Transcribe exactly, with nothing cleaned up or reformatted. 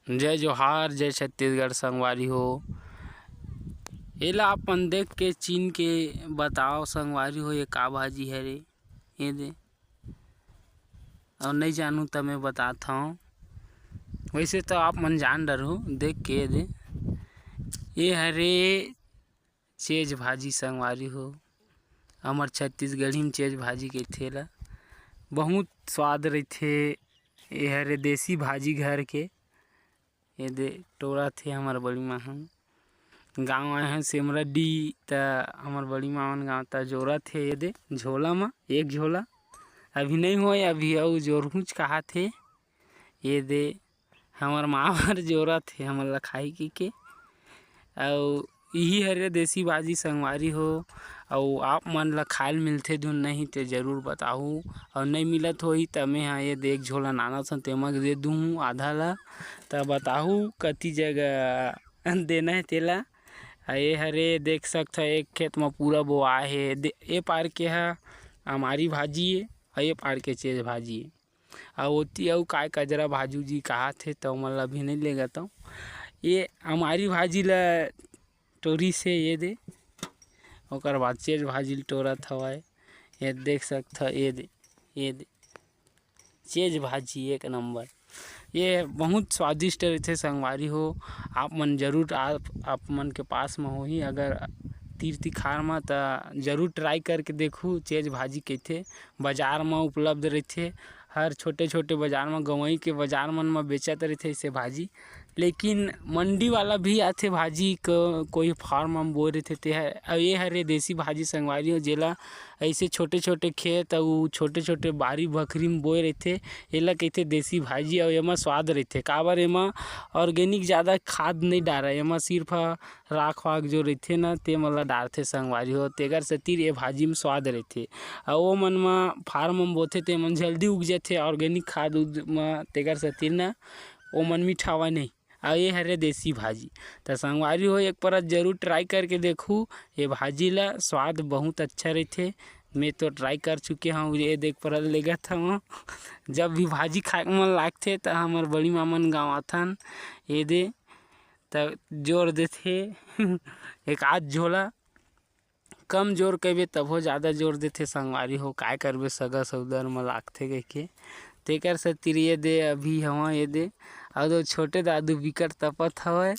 जय जोहार, जय छत्तीसगढ़ संगवारी हो। एला अपन देख के, चीन के बताओ संगवारी हो, ये का भाजी हरे? ये दे। अउ नहीं जानू त मैं बतात हव। वैसे तो आप मन जान डरहू देख के, ये दे। ये हरे चेज भाजी संगवारी हो। हमर छत्तीसगढ़ी में चेज भाजी कहिथे ला। बहुत स्वाद रहिथे। ये हरे देसी भाजी घर के। ये दे टोरत हे हमर बड़ी माँ ह। गाँव आए हन सेमरा डी, त हमर बड़ी माँ मन गाँव त जोरत हे। ये दे झोला म एक झोला, अभी नहीं होय, अभी अउ जोरहूँच कहात हे। ये दे हमर माँ बर जोरत हे, हमन ल खाही कहिके। अउ इही हरे देसी भाजी संगवारी हो। अउ आप मन ल खाए ल मिलथे धुन नहीं ते जरूर बताहू। अउ नहीं मिलत होही त मैं ह ये दे एक झोला नानत हन, तेमा दे दूहूँ आधा ल। त बताहू कति जगह देना हे तेला। अउ ये हरे देख सकथव, एक खेत म पूरा बोआए हे। दे-, ए पार के ह अमारी भाजी ए, अउ ए पार के चेज भाजी ए। अउ ओती अउ काय कजरा भाजू जी कहात हे, त ओमन ल अभी नहीं लेगत हव। ये अमारी भाजी ल टोरी से ये दे, ओकर बाद चेज भाजी ल टोरत हवय। ये देख सकथव, ये दे, ये दे, चेज भाजी एक नंबर। ये बहुत स्वादिष्ट रहिथे संगवारी हो। आप मन जरूर, आप, आप मन के पास म होही अगर तीर तिखार म, त जरूर try करके देखहू चेज भाजी कहिथे। बाजार म उपलब्ध रहिथे, हर छोटे-छोटे बाजार म, गंवई के बाजार मन म बेचत रहिथे अइसे भाजी। लेकिन मंडी वाला भी आथे भाजी क-, कोई farm म बोए रहिथे ते ह। अउ ये हरे देसी भाजी संगवारी हो, जेला अइसे छोटे-छोटे खेत अउ छोटे-छोटे बारी बखरी म बोए रहिथे, एला कहिथे देसी भाजी। अउ एमा स्वाद रहिथे, काबर एमा organic जादा खाद नइ डारय, एमा सिर्फ राख वाख जो रहिथे न, ते मन ल डारथे संगवारी हो, तेकर सेती ए भाजी म स्वाद रहिथे। अउ ओ मन म farm म बोथे, ते मन जल्दी उग जथे organic खाद उद म, तेकर सेती न ओ मन मिठावय नहीं। अउ ये हरे देसी भाजी। त संगवारी हो, एक परत जरूर try करके देखहू ये भाजी ल, स्वाद बहुत अच्छा रहिथे। मैं तो try कर चुके हव, ये देख परत लेगत हव। जब भी भाजी खाए के मन लागथे, त हमर बड़ी माँ मन गाँव आथन, ये दे, त जोर देथे एक आध झोला। कम जोर कहिबे तभो जादा जोर देथे संगवारी हो, काय करबे, सगा सौदर म लागथे कहिके। तेकर सेती ये दे अभी हवं ये दे, अउ दो छोटे दादू बिकट तपत हवय।